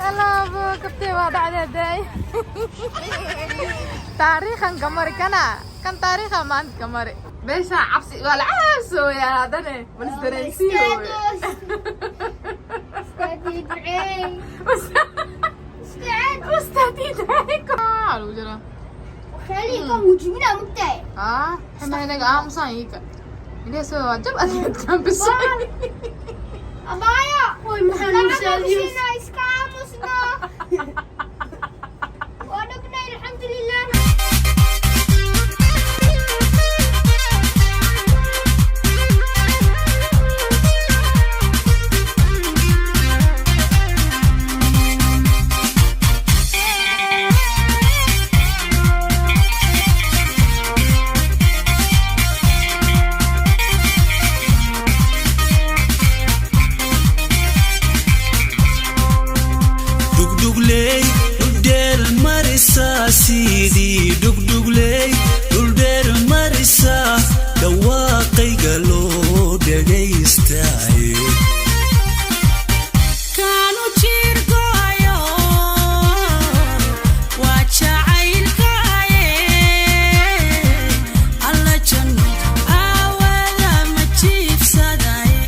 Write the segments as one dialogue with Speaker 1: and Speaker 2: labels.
Speaker 1: Alaabo kabtee waa dhacdee daay. Taariikhan ka mari kana kan taariikha maanta ka mari. Meesha cabsi waa la caasooyaa haddane malis dareensiiyo.
Speaker 2: Ustaadii duceey. Ustaad.
Speaker 1: Ustaadii lagu jiraa.
Speaker 2: Khaliika wujibina mugtahay.
Speaker 1: Ah, xima inaga aamusan iika. Ileso waa jab adeedkan bisay.
Speaker 2: Abaya. Way maxaa iska aamusna. Waa dhagnay, alxamdulilah.
Speaker 3: Dhugdhugley dhuldheer marisaa, sidii dhugdhugley dhuldheer marisaa, dhawaaqayga loo dhagaystaaye. Kaanu jiirgoayo waa jacaylkaaye, alla janno aawada ma jiibsadaye.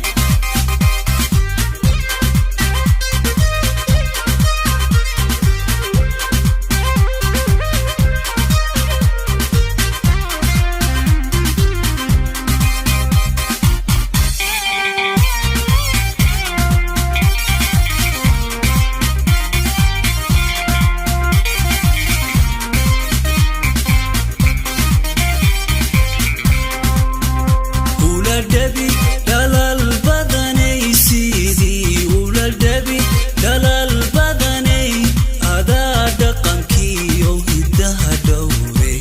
Speaker 3: Ula dhabi dhalal badanay, sidii ula dhabi dhalal badanay, adaa dhaqankiyo hiddaha dhowre.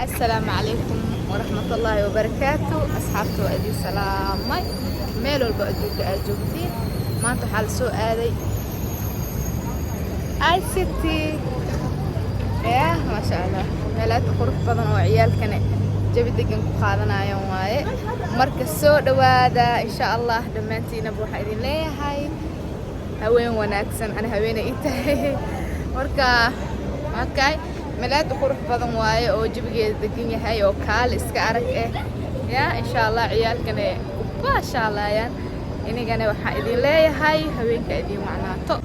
Speaker 1: Asalaamu calaykum waraxmatullaahi wabarakaatu. Asxaabta, waa idin salaamay meel walba adduunka aad joogtiin. Maanta waxaa la soo aaday iCity. Ya, maasha Allah, meel aad u qurux badan oo ciyaalkana jawi degan ku qaadanayaan waaye. Marka soo dhawaada, insha Allah. Dhammaantiinaba waxaa idin leeyahay haween wanaagsan. Ana haweeney ii tahay. Marka okay, meel aad u qurux badan waaye oo jawigeeda degan yahay oo kaali iska arag eh. Ya, insha Allah, ciyaalkana baashaalayaan, inigana waxaa idin leeyahay haweenka idin wacnaato.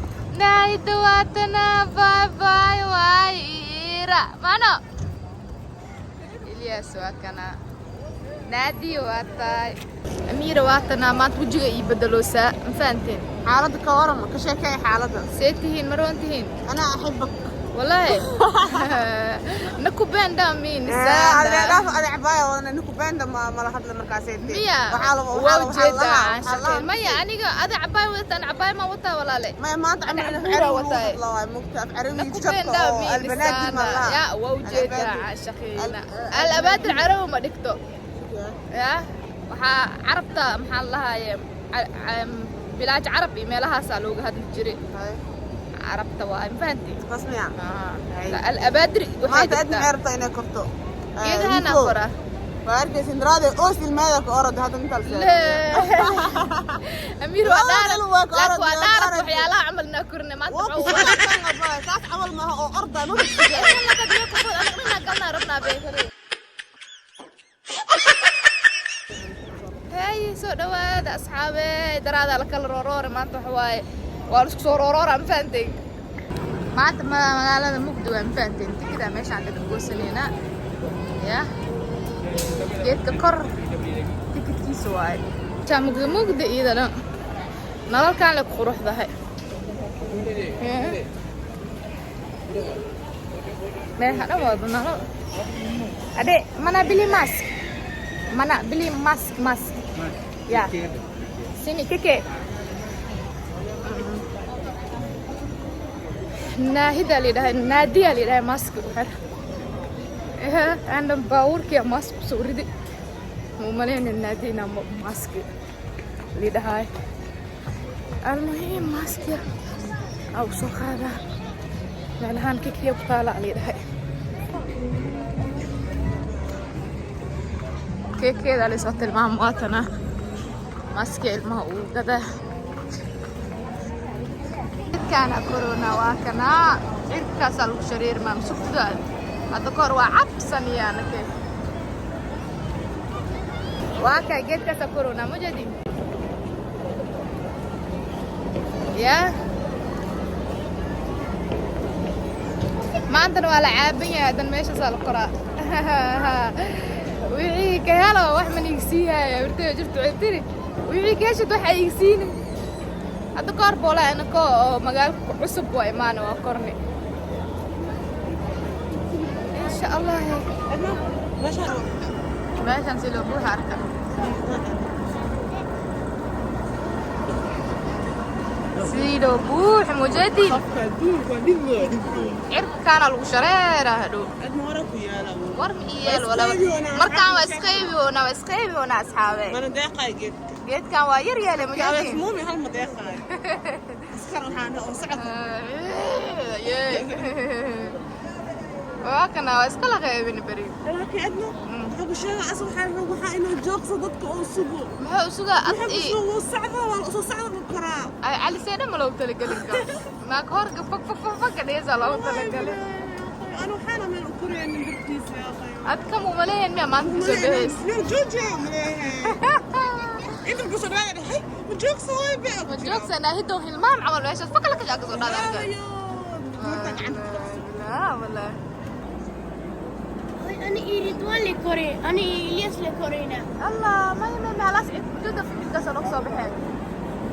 Speaker 1: Naayda waatana, bye bye waay ira mano. Ilyas waa kana, Naadi waa tahay, Amiira waa tanaa. Maanta wejiga ii bedeloosaa, ma fahanteen?
Speaker 4: Xaaladda ka waran, ka sheekay xaaladda.
Speaker 1: See tihiin? Maroon tihiin?
Speaker 4: Ana axibak.
Speaker 1: Wallahi nakupenda mimi sana.
Speaker 4: Dhaaf adi cabaaya wadana nakupenda ma mala hadla markaasay.
Speaker 1: Miya
Speaker 4: waxaa la
Speaker 1: waa ujeedaa aan shaqeyn maya. Aniga ada cabaay wadata, ana cabaay ma wataa, walaale.
Speaker 4: Maya, maanta
Speaker 1: Ana
Speaker 4: camal
Speaker 1: cambuura
Speaker 4: carabi
Speaker 1: wataay.
Speaker 4: hadla waay mugta af carabi jabka
Speaker 1: nakupenda
Speaker 4: oo
Speaker 1: mimi
Speaker 4: albanaadi ma
Speaker 1: sana.
Speaker 4: laha.
Speaker 1: Ya, waa ujeedaa aan shaqeyna alabaadir carabi ma dhigto. Ya, waxaa carabta maxaa la lahaaye, bilaaj carab iyo meelahaasaa looga hadli jiray. Carabta waa, ma fahanti?
Speaker 4: Rasmiya.
Speaker 1: Alabaadir waxay
Speaker 4: Maanta aad
Speaker 1: dhigtaa
Speaker 4: maxay rabtaa inay korto?
Speaker 1: Geedahana koraa.
Speaker 4: Waa arkaysin daraade oos ilmaada ka orod hadda inta la.
Speaker 1: Amiir waa
Speaker 4: Waa
Speaker 1: dhaarad
Speaker 4: waa ka
Speaker 1: laakiin
Speaker 4: orod,
Speaker 1: waa
Speaker 4: waa
Speaker 1: dhaarad
Speaker 4: orod.
Speaker 1: Waxyaalaha camal naa korne maanta
Speaker 4: Waa
Speaker 1: maxaa
Speaker 4: ku
Speaker 1: u
Speaker 4: saas camal maaha oo orda ma.
Speaker 1: Hey, soo dhawaada asxaabe. Daraadaa la kala rooroore, maanta waxa waaye waa la isku soo rooroora, ma fahanteen? Maanta magaalada mugdi waa, ma fahanteen? Tikida meeshaan ka goosanaynaa. Ya, geedka kor tikidkiisa waaye. Taa mugdi mugdi iyada dhan nalalkaan le ku quruxdahay. Meesha dhan waa nalal. Ade, mana beli mask? Mana beli mask, mask? Ya. Sini, keke. Naahida la yidhahay, Naadiya la yidhahay, mask u xir. Aanan baabuurkiya mask kusoo ridi. Ma umalayna Naadi inaa mask la yidhahay. Almuhiim, maskiya aa u soo qaadaa. Meelahaan kekiya ku taala la yidhahay. Keekeeda laysoo tilmaamo, waatana maska ilmaha uu gada. Geedkaana corona waa kanaa, cirkaasaa lagu shareermaa masugta. Hadda kahor waa cabsaniyaanake. Waa kaa geedkaasaa corona mujadi ya. Maantana waa la caaban yahay, haddan meeshaasaa la koraa. Wixii ka helo wax man igsiihaya hortay jirto, waxay tiri wixii ka heshid waxa igsiini. Hadda kahor boolaa inako oo magaalka ku cusub waa imaana, waa korni, insha Allah. Meeshaan si loo buuxa arka. Sidoo buux mujadid. Cirkaana lagu shareeraa hadhow. War ma ii yaal walaba. Markaan waa isqaybi oonaa, waa isqaybi oonaa, asxaabe.
Speaker 4: Mana deeqay geedka.
Speaker 1: Geedkan waa yar yaale mujadid.
Speaker 4: Muumi hal ma deeqay. Askar waxaan oo socodka.
Speaker 1: Waa kana, waa iskala qaybin beri.
Speaker 4: Laakiin adna wuxuu ku sheegay asal waxaa inuu joogso dadka oo sugo.
Speaker 1: Muxuu usugaa ad
Speaker 4: Wuxuu
Speaker 1: i
Speaker 4: ku soo socdo, waa soo socdo karaa.
Speaker 1: Ay cali seedha ma loogu talagelin karo maaka horga fag fag fag fag dhigaysaa loogu talagelin.
Speaker 4: Ana waxaana meel u koraynin dartiisa yaa akhay.
Speaker 1: Ad kam umaleeyan miya maanta kasoo baxays?
Speaker 4: Meel joojiya umaleeyahay. Inta ku soo dhawaada hay ma joogso way be.
Speaker 1: Ma joogsanaa hidow hilmaam camal meeshaas fakala ka kasoo dhacda arka.
Speaker 4: Goorta gacanta ku qabso.
Speaker 1: Laa walaa.
Speaker 2: أنا رضوان اللي كوري، أنا إلياس اللي كورينا.
Speaker 1: Allah, maya maya maya, halaas cid ujeeda midkaasa looga soo baxeen.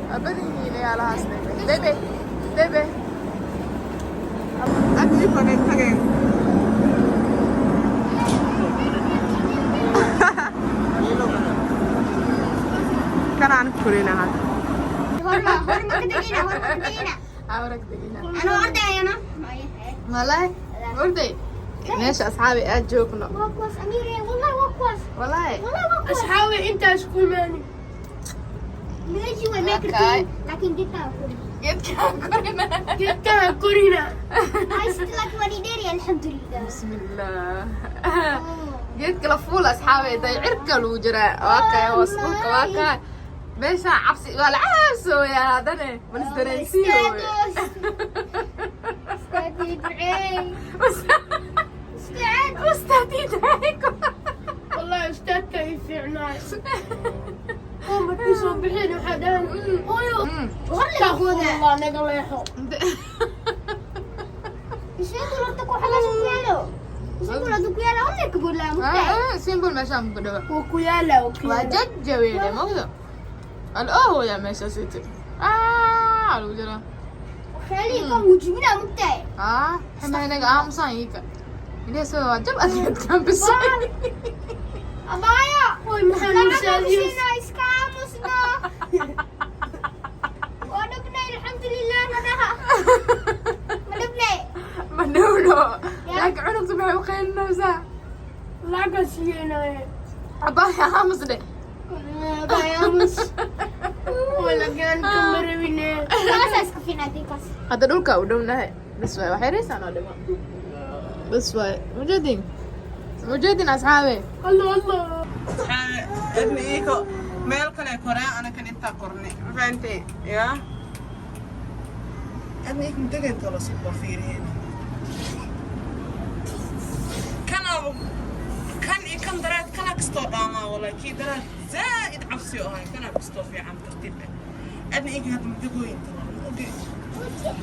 Speaker 1: Waa badan yihiin ciyaalahaas. Bebe bebe.
Speaker 4: Adna ii konay tageen. Kana aan korayna hadda.
Speaker 2: هرما هرما كدقينا، هرما كدقينا.
Speaker 1: Awrag degina.
Speaker 2: أنا أرضي أنا.
Speaker 1: Wallahi orday meesha asxaabi aad joogno.
Speaker 2: وكوس أميرة، والله وكوس.
Speaker 1: Wallahi.
Speaker 2: والله وكوس.
Speaker 5: أصحابي أنت أسكولماني.
Speaker 2: ماشي وما
Speaker 1: Okay.
Speaker 2: كرتين لكن جبتها كوري.
Speaker 1: Geedkaan korina.
Speaker 5: جبتها كورينا.
Speaker 2: عايز لك وليديري، الحمد لله.
Speaker 1: Bismillah. Geedka la fuul asxaabi day, cirka lagu jiraa. Waa kay hoos dhulka, waa kay meesha. Cabsi waa la caabsooyaa haddane ma isdareensiiyo.
Speaker 2: أستاذ دعي استعد.
Speaker 1: Ustaadii daayko.
Speaker 5: والله أستاذ كيف ناس هم كيسوا بحين وحدان استغفر الله نقل يحو.
Speaker 2: يقول لك وحلا شكيالو، يقول لك يلا ولا كبر لا مبتع.
Speaker 1: Simbol meeshaan ku dhawa.
Speaker 5: وكيالا
Speaker 1: Waa
Speaker 5: وكيالا.
Speaker 1: jajaweene mawda aloohoya meesha city lagu jiraa.
Speaker 2: خليكم وجبنا مبتع.
Speaker 1: Ah, xima inaga aamusaan iika ileso waa jab adeedkan bisay.
Speaker 2: أبايا.
Speaker 5: وي محل مساديوس.
Speaker 2: إسكاموسنا ونبني الحمد لله ندها ونبني.
Speaker 1: Ma dhowno, laakiin cunugta maxay u qaylinaysaa?
Speaker 5: لعقة سينا.
Speaker 1: Abbaaya aamus dhe.
Speaker 5: بايامس ولا كان كمرمينا.
Speaker 2: خلاص اسكفينا ديكاس.
Speaker 1: Hadda dhulka u dhownahay bas waay, waxay reysaan oo dhimo bas waay. Mujeedin mujeedin asxaabe.
Speaker 5: الله الله.
Speaker 4: Adna iiko meel kale koreen, anakan intaa kornay. Ma fahantay? Yaa? Adna iiko muddagan tolo suuqa fiiriyeen. Kan abu kan iyo kan daraad kana kastoo dhaamaa, wallahi kii daraad zaa'id cabsi oo ahay, kana kastoo fiican tartiib ah. Adna iiko hadda mudagooyin tolo ma ogi.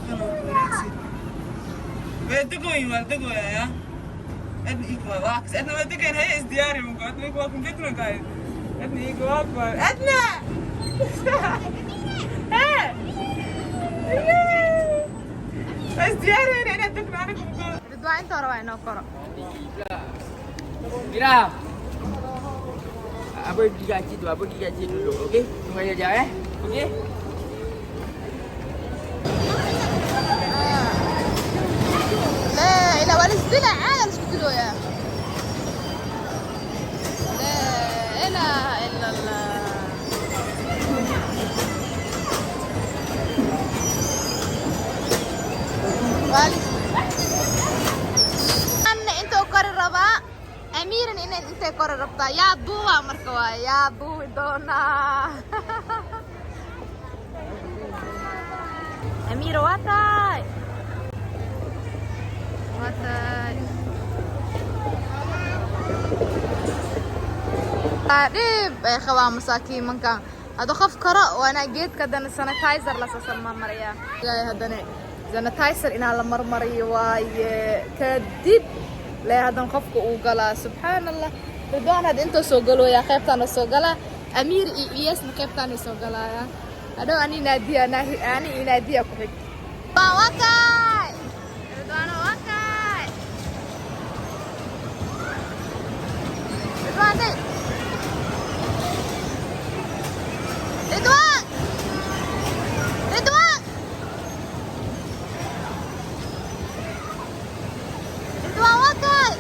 Speaker 4: Kan oo wareegsan. Waa degooyin, waa degooyaa. Adna iiko waa waaks. Adna waa degayn haya isdiyaari mugo. Adna iiko waa kumdegna gaay. Adna iiko waa kuwa. Adna! Hee! Waa isdiyaariyeen inaad degno aniga mugo.
Speaker 1: Ridwaan inta hore waa inoo koro.
Speaker 6: Mira. Apa pergi kat cik tu, apa pergi kat cik dulu, okey? Tunggu aja sekejap eh. Okey?
Speaker 1: Laa ilaa waa la isdilaa, caada la isku dilooyaa. Laa ilaaha ila Allah. Waa la. Anna inta u kori rabaa amiiran inay Ridwaanen intay kore rabtaa. Yaa duuba marka waa yaa duubi doonaa. Amiira, waa tahay, waa tahay. Dhib ay qabaan masaakiimankan. Hadda qof karo waana geedka, haddana sanitizer lasoo marmariyaa. Haddana sanitizer inaa la marmariyo waaye, kadib le haddana qofka uu galaa. Subxaan Allah, Ridwaan hadda intoo soo galooyaa, qaybtaana soo galaa. Amiir iyo Ilyasna qaybtaanay soo galaaya. Hadhow ani Naadiya, ani iyo Naadiya ku xig. Waa kaay Ridwaano, waa kaay Ridwaan, day Ridwaan, Ridwaan, Ridwaan, waa kaay.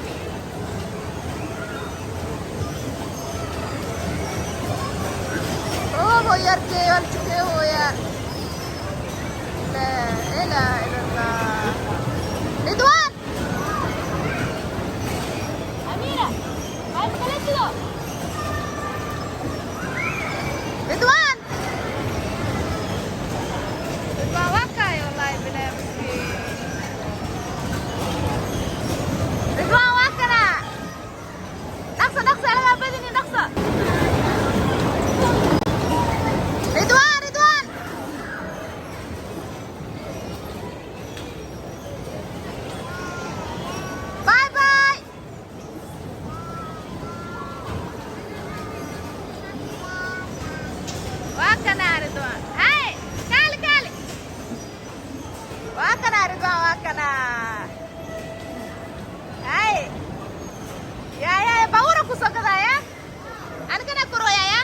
Speaker 1: Roobo yarkee waa la tukeehoyaa. Laa ilaaha ila Allah. Ridwaan, Amira, ay makaletido. Ridwaan, Ridwaan, waa kaay. Wallahi bilaa miskiin Ridwaan waa kana. Dhaqso, dhaqso, alagaa badini, dhaqso. Ridwaan, Ridwaan. Bye bye. Waa kana Ridwaan. Hay, kaali kaali. Waa kana Ridwaan, waa kana. Hay. Ya ya, bawra ku soo gadaya. Anigana korooya ya.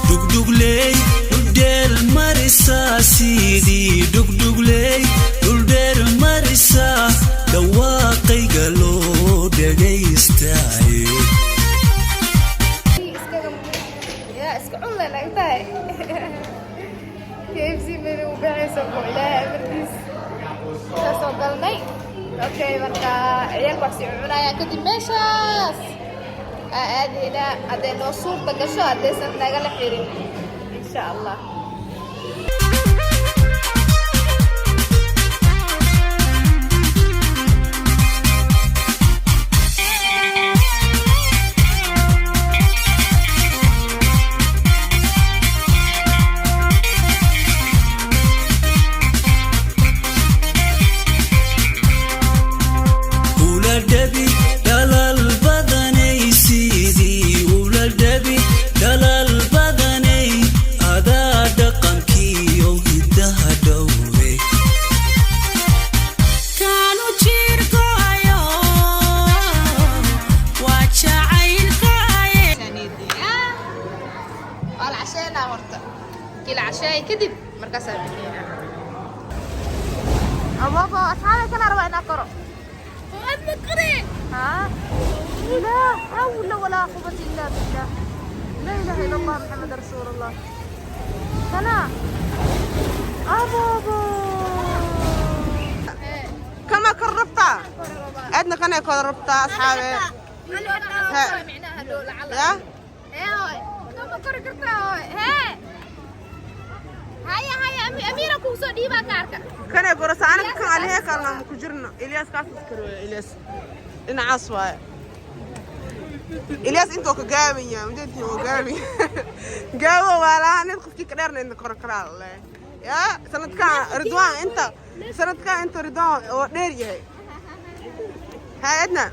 Speaker 3: Dhugdhugley dhuldheel marisaa, sidii dhugdhugley dhuldheer marisaa, dhawaaqayga loo dhagaystaaye.
Speaker 1: Yaa iska cun leh naga tahay. KFC meel u baxayso ko Ilaahay amarkiis. Ka soo galnay. Okay, marka ciyaalka wax sii cunayaan, kadib meeshaas aa aadaynaa hadday noo suurta gasho, haddaysan nagala xirin, insha Allah.
Speaker 3: Ula dhabi dhalal badanay, sidii ula dhabi dhalal badanay, adaa dhaqankiyo hiddaha dhowre.
Speaker 7: Kaanu jirkaayo waa jacaylkaaye.
Speaker 1: Waa la casheynaa horta. Kii la casheeyay kadib markaasaa bixinaa. Ababa, asxaabi, kana rabaa inaa koro. ها، لا حول ولا قوة إلا بالله، لا إله إلا الله محمد رسول الله. كنا أبابا.
Speaker 4: Kama kor rabtaa aadna, kanay kor rabtaa asxaabe.
Speaker 1: معناها دول على
Speaker 4: Ya.
Speaker 1: ايه كما kori kartaa hooy. Hee, haya haya, Amiira kuu soo dhiibaa kaarka.
Speaker 4: Kanay korasa anaga, kan alihee kalna ma ku jirno. Ilyas kaas iskaroya, Ilyas dhinacaas waaye. Ilyas intuu ka gaaban yahay ujeedkii oo gaaban gaabo waa lahaa nin qofkii ka dheerna inta kor karaa le ya sanadkan Ridwaan inta, sanadkan inta Ridwaan oo dheer yahay. Hay adna,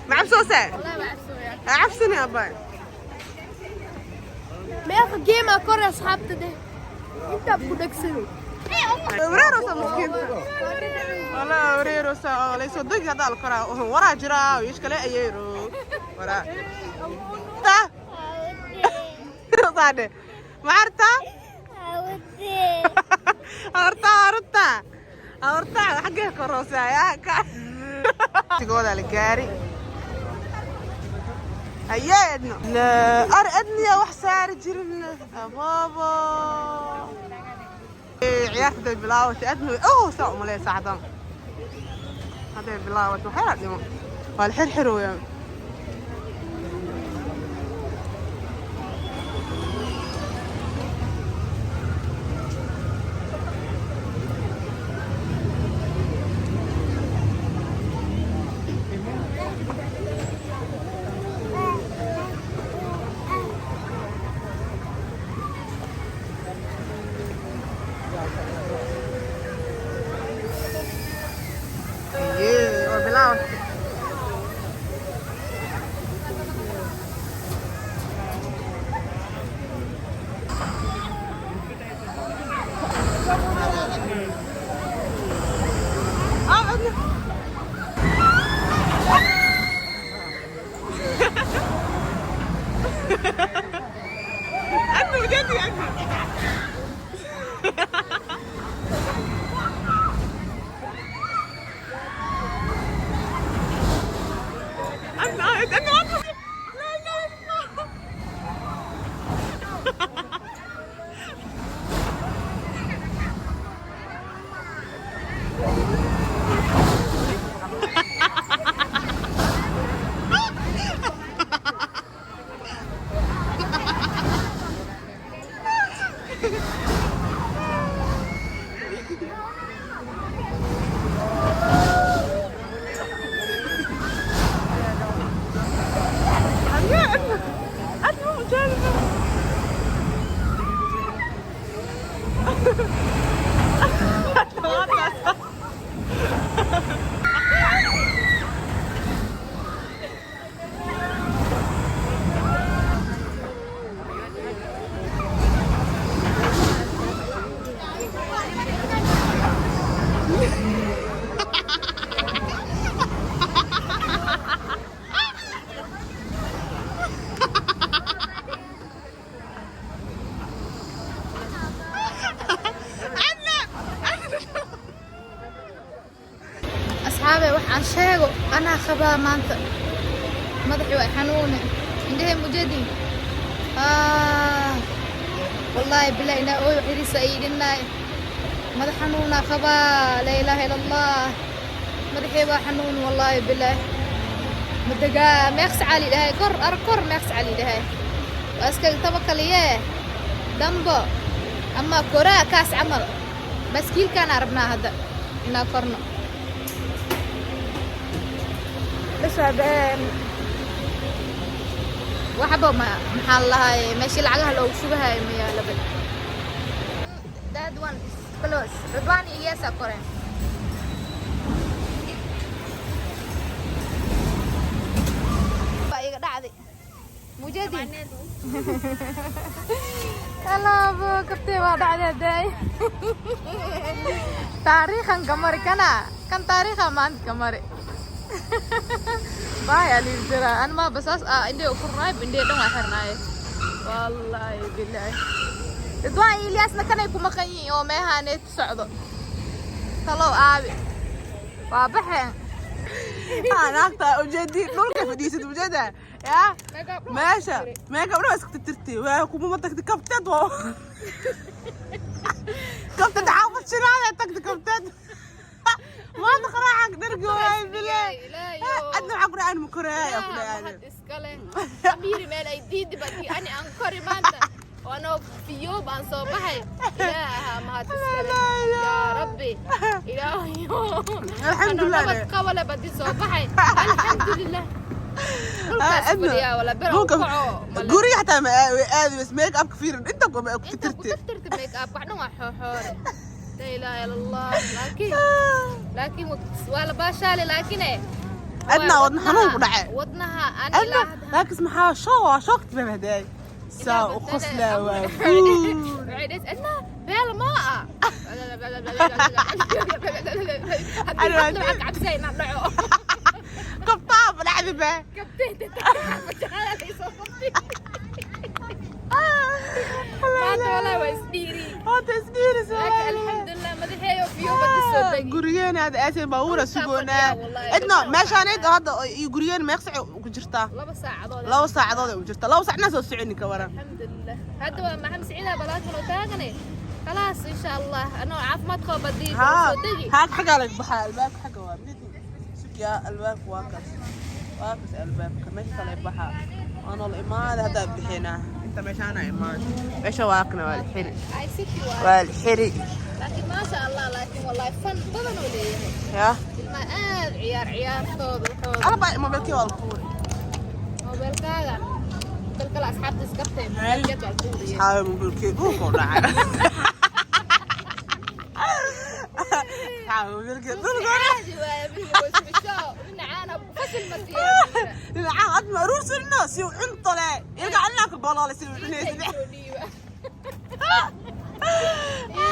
Speaker 4: ma cabsoose?
Speaker 1: والله ما عبسويا.
Speaker 4: Ha cabsani abay.
Speaker 5: Meeqa geemaa kor asxaabta deh intaa ku dhegsanay.
Speaker 4: Wareerosa miskiinta, walaa wareerosa oo laysoo degi haddaa la koraa waraa jiraa wiish kale ayeero waraa ta saade. Ma artaa? Horta horta horta xaggee koroosaaya tigooda la gaari. Haye Edno, ar Edniya wax saari jirin abaabo. Ciyaarta day bilaawatay Edno. Oh, saa umaleysa hadan hadday bilaawatay waxyaa dhimo waa la xirxirooyaa. Haye, waa bilaawatay. Ah, Edna. Edna, ujeedi Edna. Edna, Edna, Edna. لا لا لا. Haye, Edna. Edna, ujeedi.
Speaker 1: Asxaabe, waxaan sheego anaa qabaa maanta madaxii waa xanuune, indhahey mujeedin. Ah, wallaahi bilahi inaa ooy xiriisa ay idhinnaay. Madax xanuunaa qabaa, laa ilaaha ila Allah, madaxii waa xanuun, wallaahi bilahi. Madagaa meeqs cali dhahay kor ar kor meeqs cali dhahay waa iska tabakaliye dambo ama koraa kaas camal baskiilkaan rabnaa hadda inaa korno. Waxba ma maxaa la lahaay meeshii lacagaha loogu shubahayo ma yaalaba. That one is close. Ridwan iyo Ilyasa koreen. Baa iga dhacday mujadi alaabo kabtee waa dhacday daay taariikhan kamari kana kan taariikha maanta kamari baay aliir jira an ma basaas ah indhe u furnaay, indhe dhan waa xirnaaye, wallaahi bilaahi. Ridwaan iyo Ilyaasna kanay ku maqan yihiin oo meehaaneed socdo talow aabi waa baxeen.
Speaker 4: Naagta ujeedi dhulka fadhiisad ujeeda ya meesha makeup dhan waa iska tirtirtay, waa kuma tagtay kabteed, waa kabteed xaafad shinaada tagtay kabteed maanta qaraaca dhargi waay bilaa. Adna waxaa ku dhacan ma koraaya ku dhacan.
Speaker 1: Mahad iskale amiiri meel ay diidi badii ani aan kori maanta waanoo fiyoob aan soo baxay. Ilaaha mahad iskale, yaa Rabbi, Ilaahayo.
Speaker 4: Alxamdulilah.
Speaker 1: Anoo nabad qabale badi soo baxay, alxamdulilah. Dhulkaas fadhiyaa wala bera u kaco male.
Speaker 4: Guriga xataa ma aadi bas make upka fiirin inta ku
Speaker 1: inta ku
Speaker 4: tirtirtay.
Speaker 1: Tirtirta make up wax dhan waa xooxoore, laa ilaaha ila Allah. Laakiin waa la baashaale laakiin
Speaker 4: Adna wadna xanuun ku dhacay.
Speaker 1: Wadnaha aan
Speaker 4: adna
Speaker 1: ilaa hadda
Speaker 4: laakiin maxaa shoo waa shoogti baa hadaay saa u qoslaa waa.
Speaker 1: Waxay dhahaysaa, "Adna, beel ma ah." Haddii hadla waxaan ka cabsaya inaan dhaco.
Speaker 4: Kabtaa dhacdi ba.
Speaker 1: Kabtayda jacayl soo qabtay. Maanta. Wallahi waa isdhiiri.
Speaker 4: Horta isdhiirisa.
Speaker 1: Laakiin alxamdulilah, madaxeeyo fiyo badi soo degi.
Speaker 4: Gurigeena aad aaseen baabuura
Speaker 1: Dhulkaa
Speaker 4: sugoonaa.
Speaker 1: fadhiyaa, wallahi,
Speaker 4: Cidna
Speaker 1: dhulkaa
Speaker 4: meeshaan cid hadda iyo gurigeen meeq sac ku jirtaa?
Speaker 1: 2 saacadood.
Speaker 4: 2 saacadood ay u jirtaa. 2 saacna soo soconi ka waran.
Speaker 1: Alxamdulilah, hadda waa Maxamed Siciida balaad kaloo taagane. Khalaas, insha Allah anoo caafimaad qabo badii soo degi.
Speaker 4: Haa, xaggaa laga baxaa, albaabka xagga waa mid sugyaa. Albaabka waa kaas, waa kaas albaabka meesha kale baxaa. Waana la imaada haddaa bixinaa inta meeshaana imaan. Meesha waa kana, waa la xiri.
Speaker 1: Ay city waa.
Speaker 4: Waa la xiri.
Speaker 1: Laakiin maasha Allah, laakiin wallahi fan badan oo leeyahay.
Speaker 4: Ya.
Speaker 1: Ilmaha aad ciyaar ciyaartooda waxooda.
Speaker 4: Alaba mobilkii waa la tuuri.
Speaker 1: Mobilkaaga mobil kale asxaabta isgartay, mobilkeed waa la tuuriyey.
Speaker 4: Asxaabe, mobilkii dhulkuu dhacay. Asxaabe, mobilkii dhulkuu dhacay.
Speaker 1: Caadi waaye, midna dhinacaana fasil ma siiyaan.
Speaker 4: Dhinacaan ad ma aruursanno si uu cunto le ilka alnaaka goloole si uu cunaysid.
Speaker 1: Soo dhiiba. Inta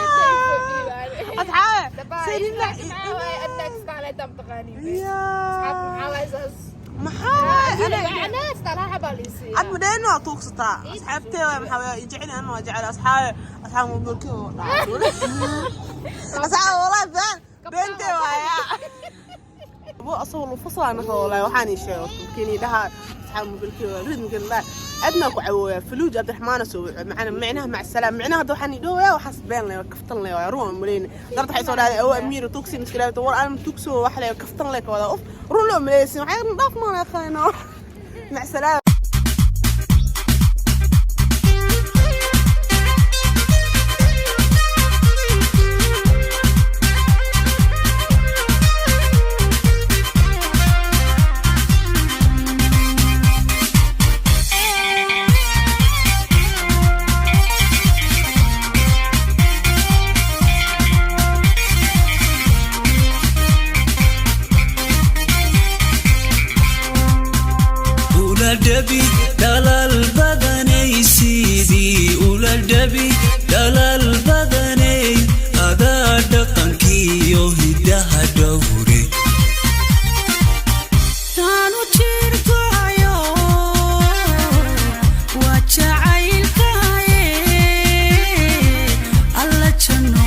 Speaker 1: soo dhiiba.
Speaker 4: Asxaabe, si dhinac
Speaker 1: maxaa waaye adnaag isticmaalay taqaaniin?
Speaker 4: yaa.
Speaker 1: Maxaa waaye saas?
Speaker 4: Maxaa waaye
Speaker 1: ana isticmaalaha xabaa liisiiya.
Speaker 4: Ad madheeno waa tuugsataa. Asxaabtee waay, maxaa waaye jecel ana waa jecel. Asxaabe, asxaab, mobilkii oo dhacay. Asxaabe, wallahi been beentee waaya. Abu asagoo lu faslaa naqa wallahi. Waxaan ii sheegay kini dhaha asxaab, mobilkii waa ridmka la adna ku cawooya faluuj Cabdiraxmaan soo macna micnaha mac salaam micnaha. Hadda waxaan ii dhowaya waxaas been leh, kaftan leh waa run maleyna. Darta waxay soo dhahday awo amiir tuugsi miskilaabta war aan tuugso wax leh kaftan leh ka wada uf run loo maleysin. Waxay dhaaf ma yaqaano. Mac salaam.
Speaker 3: Ula dhabi dhalal badanay sidii ula dhabi dhalal badanay adaa dhaqankiiyo hiddaha dhowre.
Speaker 7: Taanu jirkaayo waa jacaylkaaye, alla janno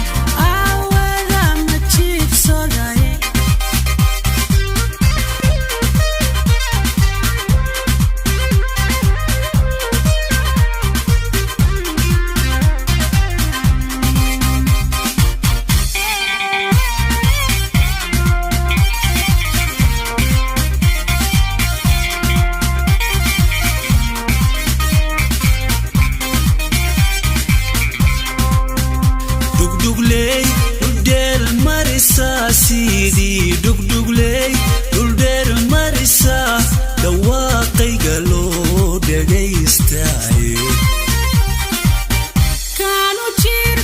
Speaker 7: aawada ma jiibsadaye.
Speaker 3: Dhugdhugley dhuldheer marisaa sidii dhugdhugley dhuldheer marisaa dhawaaqayga loo dhagaystaaye.
Speaker 7: Kaanu jir